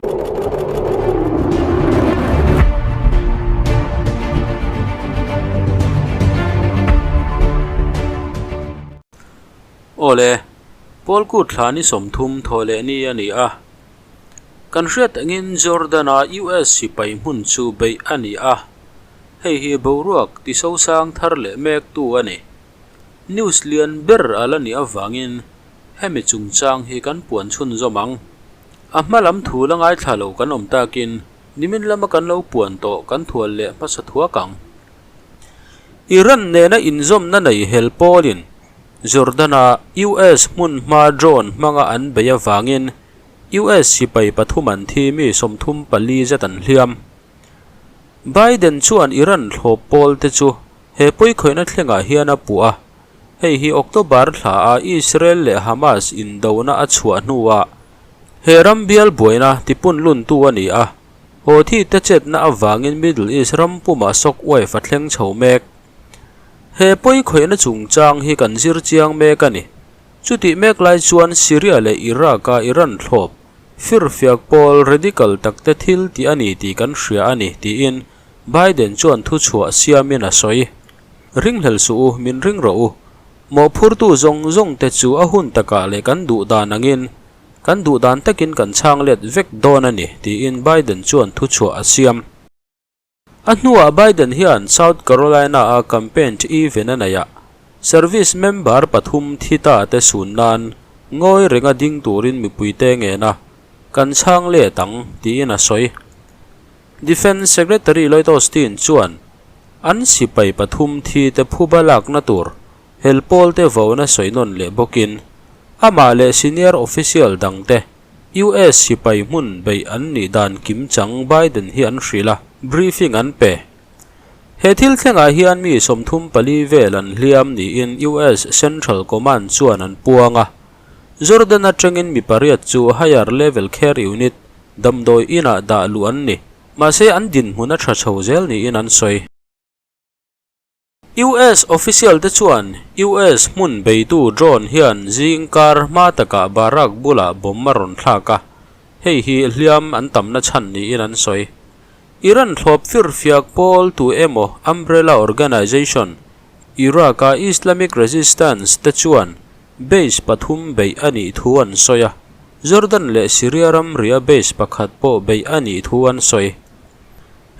Awle, Paul kut thla ni 30 thawh leh ni a ni a. Kan hriat angin Jordan-a US sipai hmun chu beih a ni a, hei hi boruak tisosang thar leh mektu a ni. News lian ber a la nih avangin hemi chungchang hi kan puan chhunzawm ang. A hma lam thu la ngaithla lo kan awm takin nimin lama kan lo puan tawh kan thual leh hmasa thuak ang. Iran nena inzawmna nei hel pawlin Jordan-a US hmunhma drone hmanga an bei avangin US sipai pathum an thi mi 34 zet an hliam. Biden chuan Iran thlawp pawl te chu he pawikhawihna thlengah hian a puh a, hei hi October thla a Israel leh Hamas indona a chhuah hnuah he ram bial buaina tipun luntu a ni a, Houthi te chetna avangin Middle East ram pumah shock wave a thleng chho mek. He pawikhawihna chungchang hi kan zir chiang mek a ni. Chutih mek lai chuan Syria leh Iraq-a Iran thlawp firfiak pawl radical takte thil tih a ni tih kan hria a ni, tiin Biden chuan thuchhuah siamin a sawi. Ringhlel suh u, min ring rawh u. Mawhphurtu zawng zawng te chu a hun takah leh kan duh dan angin, kan duh dan takin kan chhang let vek dawn a ni, tiin Biden chuan thuchhuah a siam. A hnuah Biden hian South Carolina-a campaign event a neih ah service member pathum thi ta te sun nan ngawi renga ding turin mipuite ngen a, kan chhang let ang, tiin a sawi. Defence Secretary Lloyd Austin chuan an sipai pathum thi te phuba lakna tur hel pawl te vona sawi nawn leh bawkin amah leh senior official dangte US sipai hmun beih an nih dan kim chang Biden hi an hrilh a, briefing an pe. He thil thlengah hian mi 34 vel an hliam niin US Central Command chuan an puang a. Jordan atangin mi pariat chu higher level care unit damdawi inah dah luh an ni. Mahse an dinhmun a tha chho zel niin an sawi. US official te chuan US hmun beitu drone hian zing kar hma takah Barak bulah bomb a rawn thlak a, hei hi hliam an tamna chhan niin an sawi. Iran thlawp firfiak pawl tu emaw umbrella organization, Iraq-a Islamic Resistance te chuan base pathum beih a nih thu an sawi a, Jordan leh Syria ramria base pakhat pawh beih a nih thu an sawi.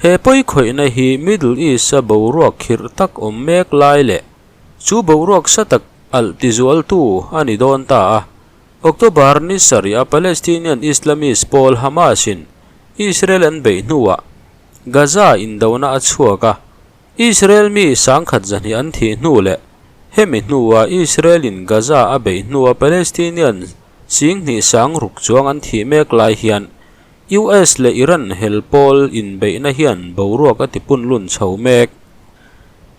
He pawikhawihna hi Middle East-a boruak khirh tak awm mek lai leh chu boruak sa tak alh tizualtu a ni dawn ta a. October ni sarih a Palestinian Islamist pawl Hamas-in Israel an beih hnuah Gaza indona a chhuak a, Israel mi sangkhat zahnih an thih hnu leh hemi hnua Israel-in Gaza a beih hnua Palestinian 26 000 chuang an thih mek lai hian US leh Iran hel pawl inbeihna hian boruak a tipun lun chho mek.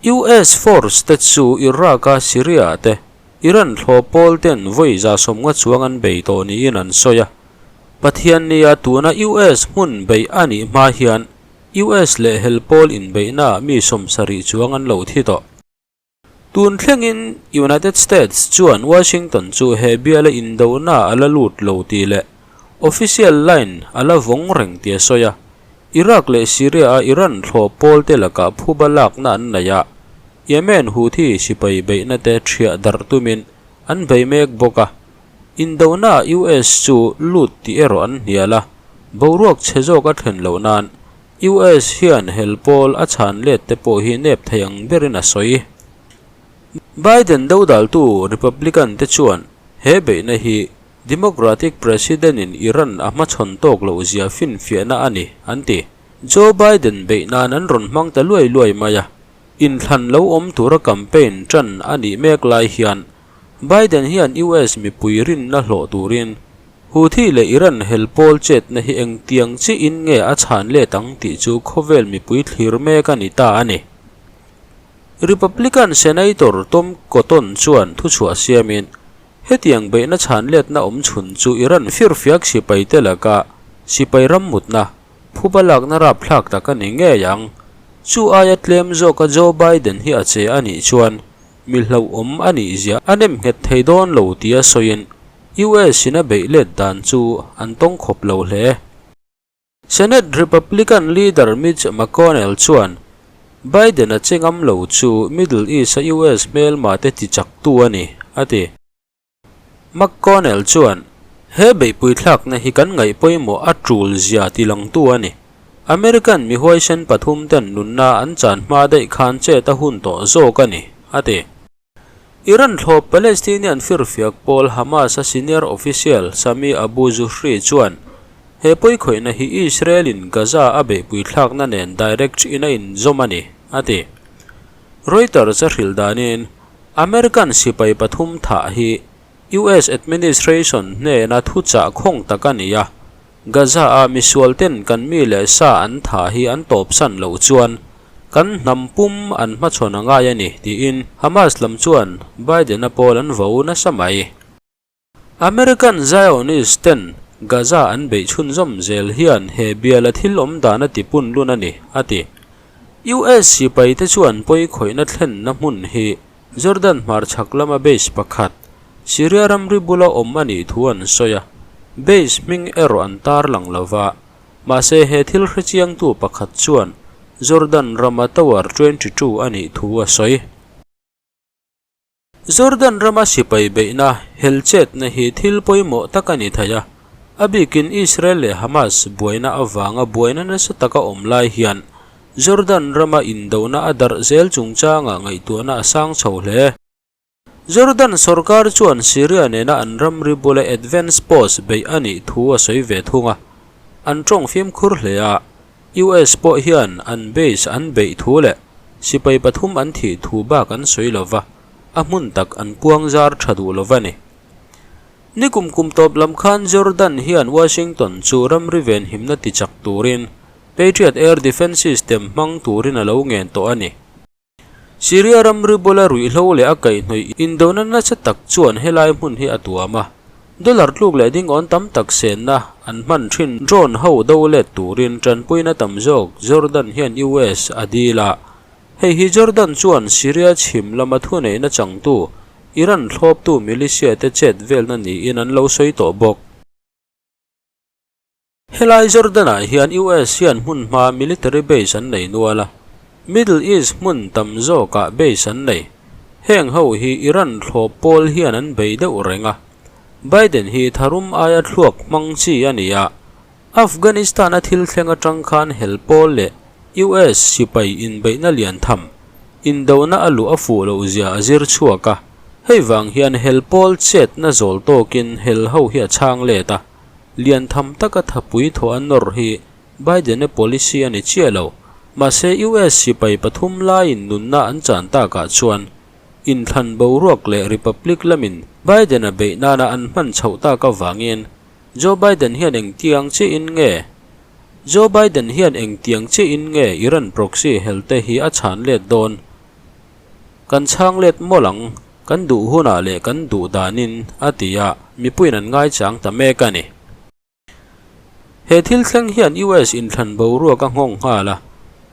US force te chu Iraq-a Syria te Iran thlawp pawl ten vawi 150 chuang an bei tawh niin an sawi a. Pathian nia tuna US hmun beih a nih hma hian US leh hel pawl inbeihna mi 70 chuang an lo thi tawh. Tun thlengin United States chuan Washington chu he biala indona a la lut lo tih leh official line a la vawng reng tih a sawi a. Iraq leh Syria-a Iran thlawp pawl te lakah phuba lakna an nei a, Yemen Houthi sipai beihna te thiah darh tumin an bei mek bawk a. Indona US chu lut tih erawh an hnial a, boruak chhe zawk a thlen loh nan US hian hel pawl a chhan let te pawh hi nep thei ang berin a sawi. Biden dodaltu Republican te chuan he beihna hi Democratic President-in Iran a hmachhawn tawk loh zia finfiahna a ni, an ti. Joe Biden beih nan an rawn hmang ta luai luai mai a, inthlan lo awm tura campaign tan a nih mek lai hian Biden hian US mipui rinna hlawh turin Houthi leh Iran hel pawl chetna hi engtiang chiin nge a chhan let ang tih chu khawvel mipui thlir mek a ni ta a ni. Republican Senator Tom Cotton chuan thuchhuah siamin, hetiang beihna chhan letna awm chhun chu Iran firfiak sipai te laka sipai rammutna, phuba lakna rapthlak tak a ni ngei ang. Chu aia tlem zawka Joe Biden hi a che a nih chuan mi hlauhawm a nih zia a nem nghet thei dawn lo tia sawiin US-in a beih let dan chu an tawng khawp lo hle. Senate Republican leader Mitch McConnell chuan Biden-a che ngam lo chu Middle East-a US hmelma te tichaktu a ni, a ti. McConnell chuan, He beihpui thlakna hi kan ngaih pawimawh a tul zia tilangtu a ni. American mi huaisen pathum ten nunna an chan hma daih khan chet a hun tawh zawk a ni, a ti. Iran thlawp Palestinian firfiak pawl Hamas-a senior official Sami Abu Zuhri chuan he pawikhawihna hi Israel-in Gaza a beihpui thlakna nen direct in a inzawm a ni, a ti. Reuters a hrilh danin American sipai pathum thah hi US administration hnena thuchah khawng tak a ni a, Gaza-a misualten kan mi leh sa an thah hi an tawpsan loh chuan kan hnam pum an hmachhawn a ngai a ni, tiin Hamas lam chuan Biden-a pawl an vo nasa mai. American Zionist ten Gaza an beih chhunzawm zel hian he biala thil awm dan a tipun lun a ni, a ti. US sipai te chuan pawi khawihna thlenna hmun hi Jordan hmarchhak lama base pakhat, Syria ramri bula awm a nih thu an sawi a, base hming erawh an tarlang lo va. Mahse he thil hrechiangtu pakhat chuan Jordan rama Tower 22 a nih thu a sawi. Jordan rama sipai beihna hel chetna hi thil pawimawh tak a ni thei a, a bikin Israel leh Hamas buaina avanga buaina nasa taka awm lai hian Jordan rama indona a darh zel chungchangah ngaihtuahna a sang chho hle. Jordan sorkar chuan Syria nena an ramri bula advance post beih a nih thu a sawi ve thung a, an tawng fimkhur hle a, US pawh hian an base an beih thu leh sipai pathum an thih thu bak an sawi lo va, a hmun tak an puang zar tha duh lo va ni. Nikum kum tawp lam khan Jordan hian Washington chu ramri venhimna tichak turin Patriot Air Defense System hmang turin a lo ngen tawh a ni. Syria ramri bula ruihhlo leh a kaihhnawih indona nasa tak chuan helai hmun hi a tuam a, dollar tluk leh dingawn tam tak senna an hman thin drone ho do let turin tanpuina tam zawk Jordan hian US a dil a. Hei hi Jordan chuan Syria chhim lama thuneihna changtu Iran thlawptu militia te chet velna niin an lo sawi tawh bawk. Helai Jordan-ah hian US hian hmun hma military base an nei nual a, Middle East hmun tam zawkah base an nei. Heng ho hi Iran thlawp pawl hian an bei deuh reng a. Biden hi tharum aia thluak hmang chi a ni a, Afghanistan-a thil thleng atang khan hel pawl leh US sipai inbeihna lian tham, indona a luh a fuh loh zia a zir chhuak a, hei vang hian hel pawl chetna zawl tawkin hel ho hi a chhang let a. Lian tham taka thapui thawh a nawr hi Biden-a policy a ni chiah lo. Mahse US sipai pathum laiin nunna an chan takah chuan inthlan boruak leh Republic lamin Biden-a beih nana an hman chhoh tak avangin Joe Biden hian engtiang chiahin nge Joe Biden hian engtiang chiahin nge Iran proxy helte hi a chhan let dawn? Kan chhang let mawlh ang, kan duh hunah leh kan duh danin, a ti a, mipuiin an ngaichang ta mek a ni. He thil thleng hian US inthlan boruak a nghawng nghal a,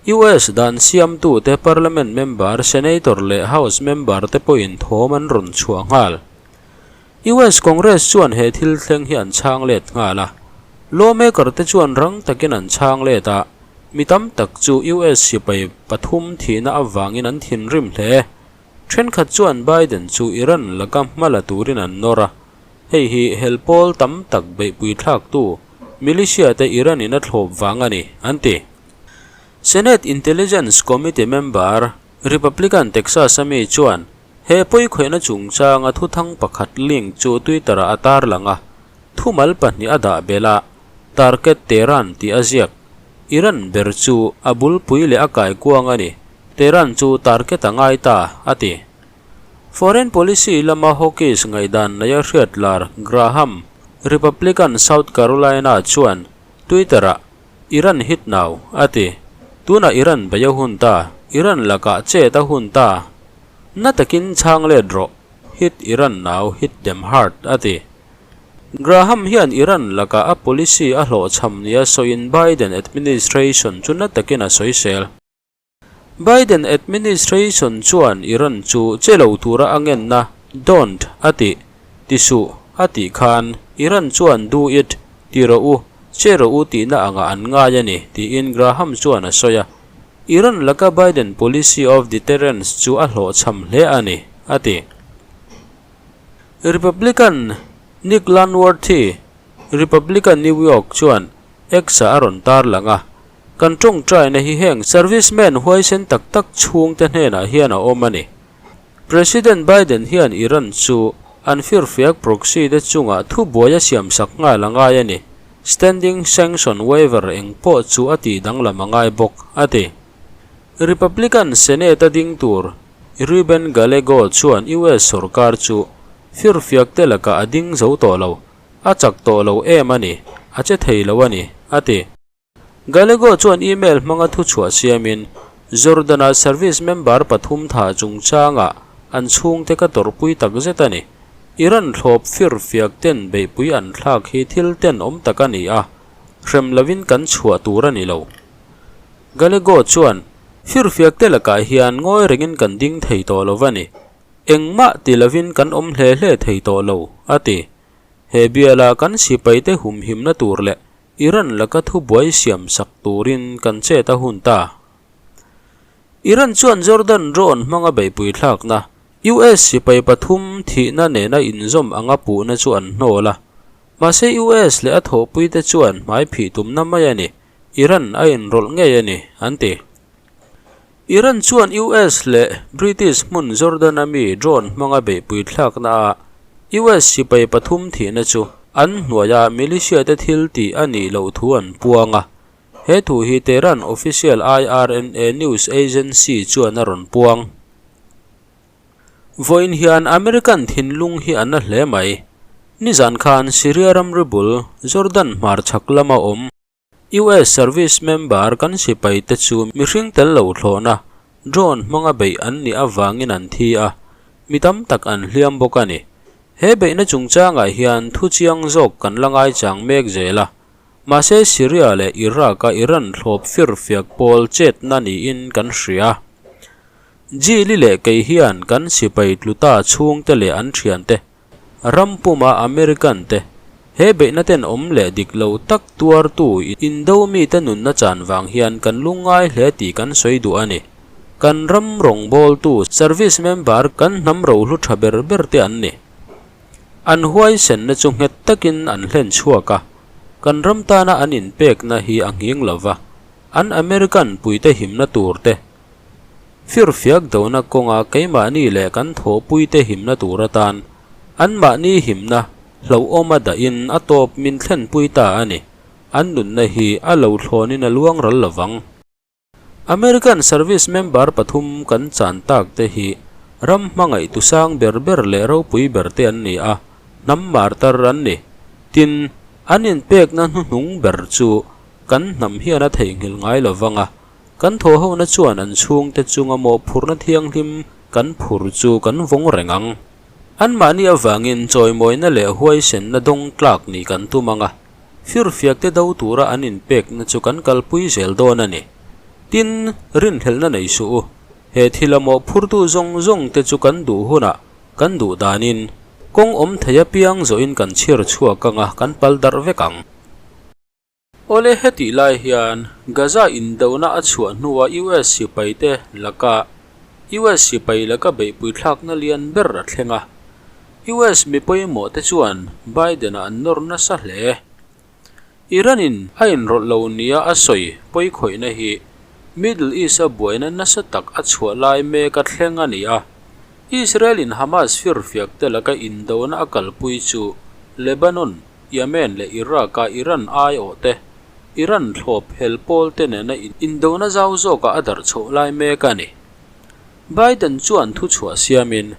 US dan siamtute Parliament member, Senator leh House member te pawhin thawm an rawn chhuah nghal. US Congress chuan he thil thleng hi an chhang let nghal a, lawmaker te chuan rang takin an chhang let a, mi tam tak chu US sipai pathum thihna avangin an thinrim hle. Thenkhat chuan Biden chu Iran laka hma la turin an nawr a, hei hi hel pawl tam tak beihpui thlaktu militia te Iran in a thlawp vang a ni, an ti. Senate Intelligence Committee member, Republican Texas a mi chuan He pawikhawihna chungchanga thuthang pakhat link chu Twitter-ah a tarlang a, thumal pahnih a dah belh a, Target Tehran tih a ziak. Iran ber chu a bulpui leh a kaikuang a ni, Tehran chu target a ngai ta, a ti. Foreign policy lama hawkish ngaihdan neia hriat lar Graham, Republican South Carolina chuan Twitter-ah, Iran hit now, a ti. Tunah Iran bei a hun ta, Iran lakah chet a hun ta. Na takin chhang let rawh, hit Iran now, hit them hard, a ti. Graham hian Iran lakah a policy a hlawhchham nia sawiin Biden administration chu na takin a sawisel. Biden administration chuan Iran chu che lo tura a ngenna don't a ti, ti suh a tih khan Iran chuan do it, ti rawh u, Che rawh u tihna angah an ngai a ni, tiin Graham chuan a sawi a. Iran laka Biden policy of deterrence chu a hlawhchham hle a ni, a ti. Republican Nick Lanworthy, Republican New York chuan X-ah a rawn tarlang a, Kan tawngtaina hi heng servicemen huaisen tak tak chhungte hnenah hian a awm a ni. President Biden hian Iran chu an firfiak proxy te chungah thubuai a siamsak nghal a ngai a ni. Standing sanction waiver eng pawh chu a tih danglam a ngai bawk, a ti. Republican Senate a ding tur Ruben Gallego chuan US sorkar chu firfiak te lakah a ding zo tawh lo, a chak tawh lo em a ni, a che thei lo a ni, a ti. Gallego chuan email hmanga thuchhuah siamin, Jordan-a service member pathum tha chungchangah an chhungte ka tawrhpui tak zet a ni. Iran thlawp firfiak ten beihpui an thlak hi thil tenawm tak a ni a, hrem lovin kan chhuah tur a ni lo. Gallego chuan, Firfiak te lakah hian ngawi rengin kan ding thei tawh lo va ni. Engmah ti lovin kan awm hle hle thei tawh lo, a ti. He biala kan sipaite humhimna tur leh Iran laka thubuai siam sak turin kan chet a hun ta. Iran chuan Jordan drone hmanga beihpui thlakna US sipai pathum thihna nena inzawm anga puhna chu an hnawl a. Mahse US leh a thawhpuite chuan hmai phih tumna mai a ni, Iran a inrawlh ngei a ni, an ti. Iran chuan US leh British hmun Jordan-a mi drone hmanga beihpui thlakna ah US sipai pathum thihna chu an hnuaia militia te thil tih a nih loh thu an puang a. He thu hi Tehran official IRNA news agency chuan a rawn puang. Vawiin hian American thinlung hi a na hle mai. Nizan khan Syria ramri bul Jordan hmarchhak lama awm US service member kan sipai te chu mihring tel lo thlawhna, drone hmanga beih an nih avangin an thi a, mi tam tak an hliam bawk a ni. He beihna chungchangah hian thu chiang zawk kan la ngaichang mek zel a, mahse Syria leh Iraq-a Iran thlawp firfiak pawl chetna niin kan hria. Jili leh kei hian kan sipai tluta chhungte leh an thiante Ram puma American te he beihna ten awm leh dik lo tak tuartu Indo mite nunna chan vang hian kan lungngai hle tih kan sawi duh a ni. Kan ram rawngbawltu service member kan hnam rohlu tha ber ber te an ni. An huaisenna chu nghet takin an hlen chhuak a, kan ram tana an inpekna hi a nghing lova, an American puite himna tur te, Firfiak dona kawnga keimahni leh kan thawhpuite himna tur atan anmahni himna hlauhawma dahin a tawp min thlenpui ta a ni. An nunna hi a lo thlawnin a luang ral lovang. American service member pathum kan chan tak te hi ram hmangaih tu sang ber ber leh ropui ber te an ni a, hnam martar an ni. Tin, an inpekna hnuhnung ber chu kan hnam hian a theihnghilh ngai lovang a, Kan thawhhona chuan an chhungte chunga mawhphurhna thianghlim kan phur chu kan vawng reng ang. Anmahni avangin chawimawina leh huaisenna dawng tlak nih kan tum ang a, firfiakte do tura an inpekna chu kan kalpui zel dawn a ni. Tin, rinhlelhna nei suh u. He thila mawhphurtu zawng zawngte chu kan duh hunah kan duh danin kawng awm thei apiang zawhin kan chhir chhuak ang a, kan pal darh vek ang. Awle hetih lai hian Gaza indona a chhuah hnua US sipaite laka US sipai laka beihpui thlakna lian ber a thleng a. US mi pawimawh te chuan Biden-a an nawr nasa hle. Iran-in a inrawlh lo nia a sawi pawikhawihna hi Middle East-a buaina nasa tak a chhuah lai mek a thleng a ni a. Israel-in Hamas firfiak te laka indona a kalpui chu Lebanon, Yemen leh Iraq-a Iran aiawh te, Iran thlawp hel pawl te nena indona zau zawkah a darh chhoh lai mek a ni. Biden chuan thuchhuah siamin,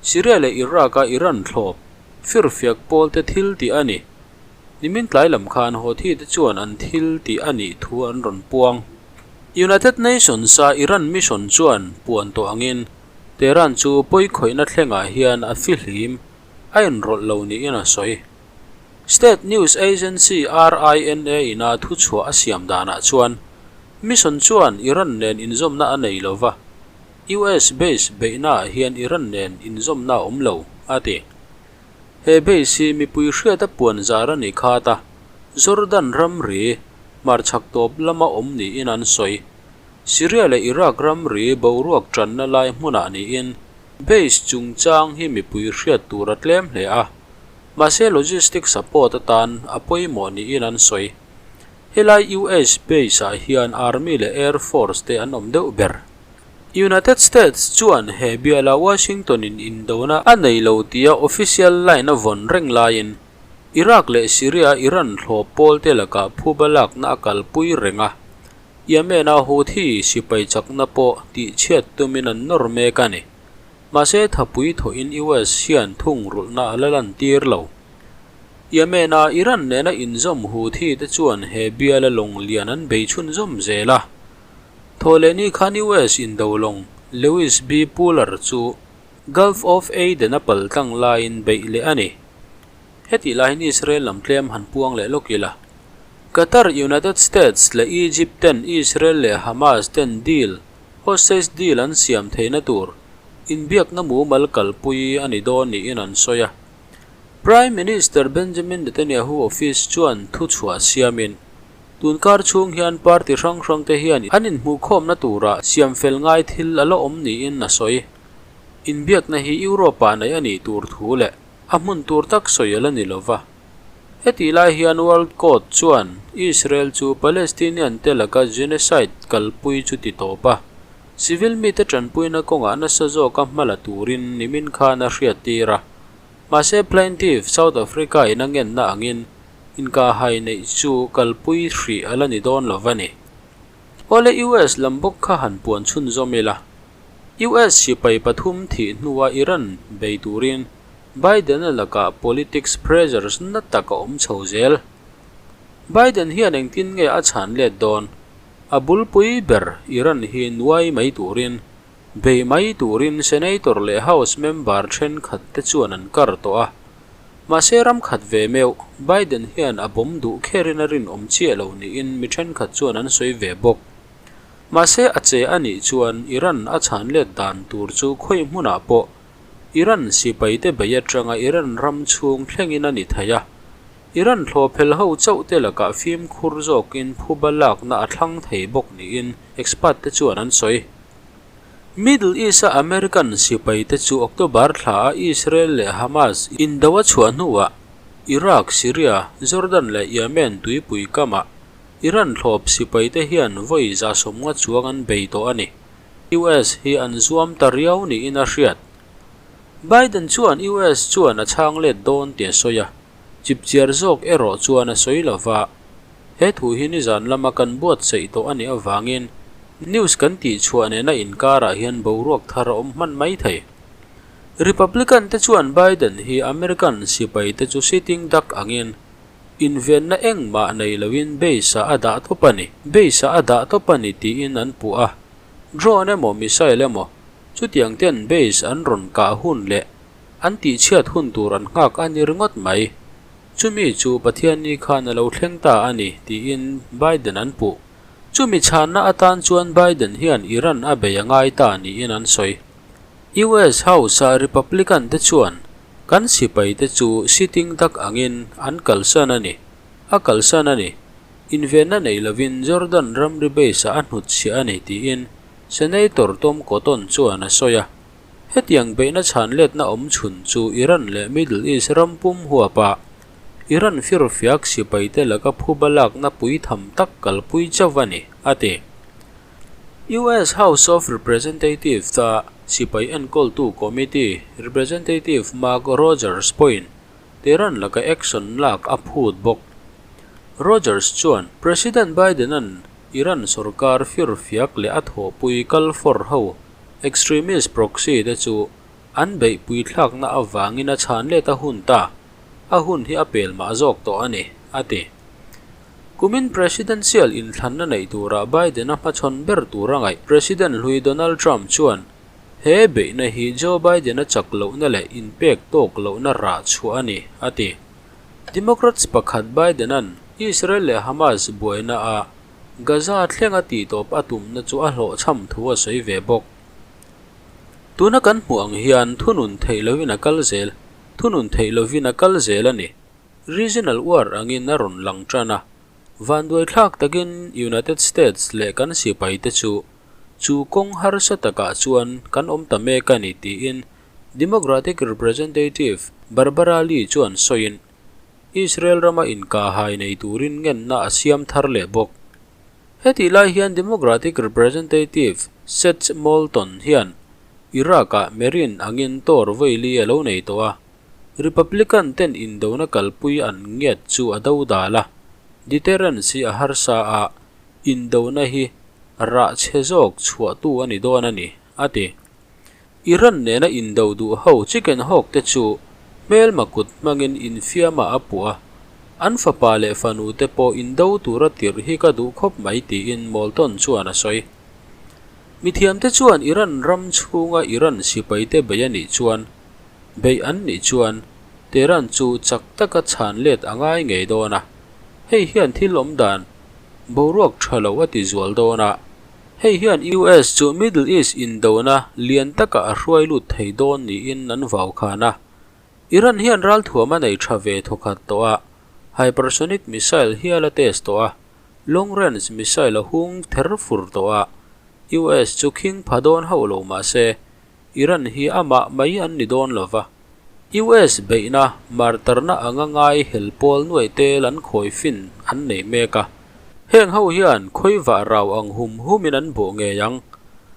Syria leh Iraq-a Iran thlawp firfiak pawl te thil tih a ni. Nimin tlai lam khan Houthi te chuan an thil tih a nih thu an rawn puang. United Nations-a Iran mission chuan puan tawh angin Tehran chu pawikhawihna thlengah hian a fihlim a inrawlh lo niin a sawi. State news agency RINA in a thuchhuah a siam danah chuan mission chuan Iran nen inzawmna a nei lo va, US base beihnaah hian Iran nen inzawmna a awm lo, a ti. He base hi mipui hriata puan zar a ni khat a. Jordan ramri hmarchhak tawp lama awm niin an sawi. Syria leh Iraq ramri boruak tanna lai hmunah niin base chungchang hi mipui hriat tur a tlem hle a, mahse logistic support atan a pawimawh niin an sawi. Helai US base ah hian Army leh Air Force te an awm deuh ber. United States chuan he biala Washington in indona a nei lo tia official line a vawn reng laiin Iraq leh Syria Iran thlawp pawl te lakah phuba lakna a kalpui reng a, Yemen a Houthi sipai chakna pawh tihchhiat tumin an nawr mek a ni. Mahse thapui thawhin US hian thungrulhna a la lantir lo. Yemen-a Iran nena inzawm Houthi te chuan he biala lawng lian an bei chhunzawm zel a. Thawhlehni khan US indo lawng Lewis B. Puller chu Gulf of Aden a pal tlang laiin beih leh a ni. Hetih laiin Israel lam tlem han puang leh lawk ila. Qatar, United States leh Egypt ten Israel leh Hamas ten deal, hostage deal an siam theihna tur inbiakna mumal kalpui a ni dawn niin an sawi a. Prime Minister Benjamin Netanyahu office chuan thuchhuah siamin, tunkar chhung hian party hrang hrang te hian an inhmuhkhawmna tura siam fel ngai thil a la awm niin a sawi. Inbiakna hi Europe-ah neih a nih tur thu leh a hmun tur tak sawi a la ni lova. Hetih lai hian World Court chuan Israel chu Palestinian te laka genocide kalpui chu ti tawp a, civil mite tanpuina kawngah nasa zawka hma la turin nimin khan a hriattir a. Mahse plaintiff South Africa in a ngenna angin inkahhai neih chu kalpui hrih a la ni dawn lo va ni. Awle US lam bawk kha han puan chhunzawm ila. US sipai pathum thih hnua Iran bei turin Biden-a lakah politics pressures na tak a awm chho zel. Biden hian engtin nge a chhan let dawn? A bulpui ber Iran hi nuai mai turin Bei mai turin Senator leh House member thenkhat te chuan an kar tawh a. Mahse ram khat ve meuh, Biden hian a bawm duh kherin a rinawm chiah lo niin mi thenkhat chuan an sawi ve bawk. Mahse a che a nih chuan Iran a chhan let dan tur chu khawi hmunah pawh Iran sipaite bei atanga Iran ram chhung thlengin a ni thei a. Iran thlawhphel ho chauh te lakah fimkhur zawkin phuba lakna a thlang thei bawk niin expert te chuan an sawi. Middle East-a American sipaite chu October thla a Israel leh Hamas indo a chhuah hnuah Iraq, Syria, Jordan leh Yemen tuipui kamah Iran thlawp sipaite hian vawi 150 chuang an bei tawh a ni. US hi an zuam ta riau niin a hriat. Biden chuan US chuan a chhang let dawn tih a sawi a, chipchiar zawk erawh chuan a sawi lova. He thu hi nizan lama kan buatsaih tawh a nih avangin news kan tihchhuah nena inkarah hian boruak thar a awm hman mai thei. Republican te chuan Biden hi American sipai te chu sitting duck angin invenna engmah nei loin base ah a dah tawp a ni, base ah a dah tawp a ni tiin an puh a. Drone emaw missile emaw chutiang ten base an rawn kah hun leh an tihchhiat hun tur an nghak a ni ringawt mai. Chumi chu Pathianni khan a lo thleng ta a ni, tiin Biden an puh. Chumi chhanna atan chuan Biden hian Iran a bei a ngai ta niin an sawi. US House-a Republican te chuan kan sipaite chu sitting duck angin an kalsan a ni, a kalsan a ni. Invenna nei lovin Jordan ramri base-ah a hnutchhiah a ni, tiin Senator Tom Cotton chuan a sawi a. Hetiang beihna chhan letna awm chhun chu Iran leh Middle East ram pum huapa Iran firfiak sipaite laka phuba lakna pui tham tak kalpui chauh a ni, a ti. US House of Representatives-a sipai enkawltu committee Representative Mark Rogers pawhin Tehran laka action lak a phut bawk. Rogers chuan President Biden-a'n Iran sorkar firfiak leh a thawhpui kal fawr ho Extremist proxy te chu an beihpui thlakna avangin a chhan let a hun ta, a hun hi a pel mah zawk tawh a ni, a ti. Kumin presidential inthlanna neih turah Biden-a hmachhawn ber tur a ngaih President hlui Donald Trump chuan he beihna hi Joe Biden-a chak lohna leh inpek tawk lohna rah chhuah a ni, a ti. Democrats pakhat Biden-a'n Israel leh Hamas buaina a Gaza thlenga tihtawp a tumna chu a hlawhchham thu a sawi ve bawk. Tuna kan hmuh ang hian thunun theih lovin a kal zel, thunun theih lovin a kal zel a ni. Regional war angin a rawn lang tan a, vanduaithlak takin United States leh kan sipaite chu chu kawng harsa takah chuan kan awm ta mek a ni tiin Democratic Representative Barbara Lee chuan sawiin Israel rama inkahhai nei turin ngenna a siam thar leh bawk. Hetih lai hian Democratic Representative Seth Moulton hian Iraq-ah Marine angin tour vawi li a lo nei tawh a, Republican ten indona kalpui an ngiat chu a do dal a, deterrence hi a harsa a, indona hi rah chhe zawk chhuahtu a ni dawn a ni, a ti. Iran nena indo duh ho chicken hawk te chu hmelma kut hmangin infiamah a puh a, an fapa leh fanu te pawh indo tura tirh hi ka duh khawp mai tiin Moulton chuan a sawi. Mithiamte chuan Iran ram chhunga Iran sipaite bei a nih chuan beih an nih chuan Tehran chu chak taka chhan let a ngai ngei dawn a, hei hian thil awm dan boruak tha lo a ti zual dawn a. Hei hian US chu Middle East indona lian takah a hruai lut thei dawn niin an vau khan a. Iran hian ralthuam a nei tha ve thawkhat tawh a, hypersonic missile hial a test tawh a, long range missile a hung ther fur tawh a, US chu khing pha dawn hauh lo mah se, Iran hi amah mai an ni dawn lo va. US beihna martarna anga ngai hel pawl nuaih tel an khawi fin an nei mek a. Heng ho hian khawi vah rau ang hum humin an bawh ngei ang.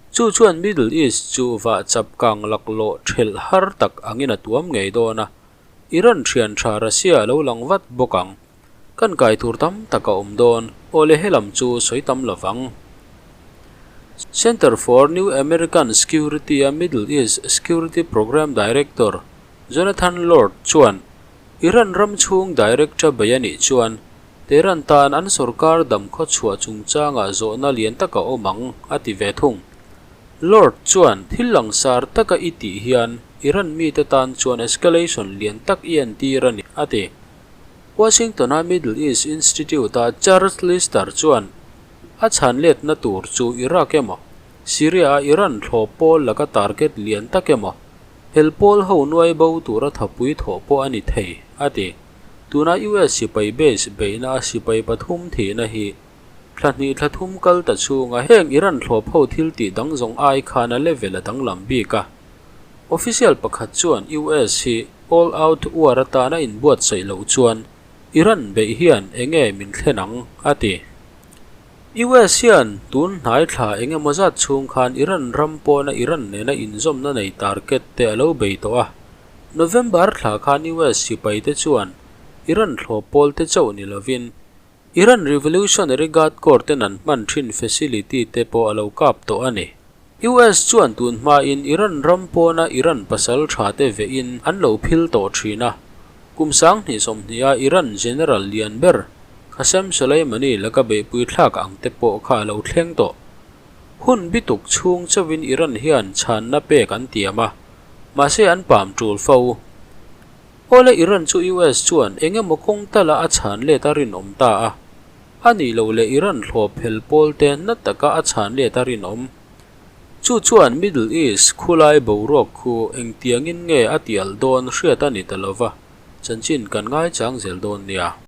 Chu chuan Middle East chu vah chap kang laklawh thelh har tak angin a tuam ngei dawn a. Iran thian tha Russia a lo lang vat bawk ang. Kan kai tur tam tak a awm dawn, awle helam chu sawi tam lo vang. Center for New American Security-a Middle East Security Program Director Jonathan Lord chuan Iran ram chhung direct-a bei a nih chuan Tehran tan an sorkar dam khaw chhuah chungchangah zawhna lian tak a awm ang, a ti ve thung. Lord chuan thil langsar taka i tih hian Iran mite tan chuan escalation lian tak i entir a ni, a ti. Washington-a Middle East Institute-a Charles Lister chuan a chhan letna tur chu Iraq emaw, Syria-a Iran thlawp pawl laka target lian tak emaw, hel pawl ho nuai bo tura thapui thawh pawh a ni thei, a ti. Tuna US sipai base beihna a sipai pathum thihna hi thla hnih thla thum kal ta chhunga heng Iran thlawp ho thil tih dang zawng ai khan a level a danglam bik a. Official pakhat chuan US hi all out war atana inbuatsaih loh chuan Iran beih hian enge min thlen ang, a ti. US hian tun hnai thla eng emaw zat chhung khan Iran ram pawna Iran nena inzawmna nei target te a lo bei tawh a. November thla khan US sipaite chuan Iran thlawp pawl te chauh ni lovin Iran Revolutionary Guard Corps ten an hman thin facility te pawh a lo kap tawh a ni. US chuan tun hmain Iran ram pawna Iran pasal tha te vehin an lo phil tawh thin a. Kum 20 sawmhniha Iran General lian ber Qasem Soleimani laka beihpui thlak ang te pawh kha a lo thleng tawh. Hun bituk chhung chauhin Iran hian chhanna pek an tiam a, mahse an pam tul fo. Awle Iran chu US chuan eng emaw kawng tala a chhan let a rinawm ta a, a nih loh leh Iran thlawp phel pawl te na taka a chhan let a rinawm. Chu chuan Middle East khulai boruak khu engtiangin nge a tial dawn hriat a ni ta lova, chanchin kan ngaichang zel dawn nia.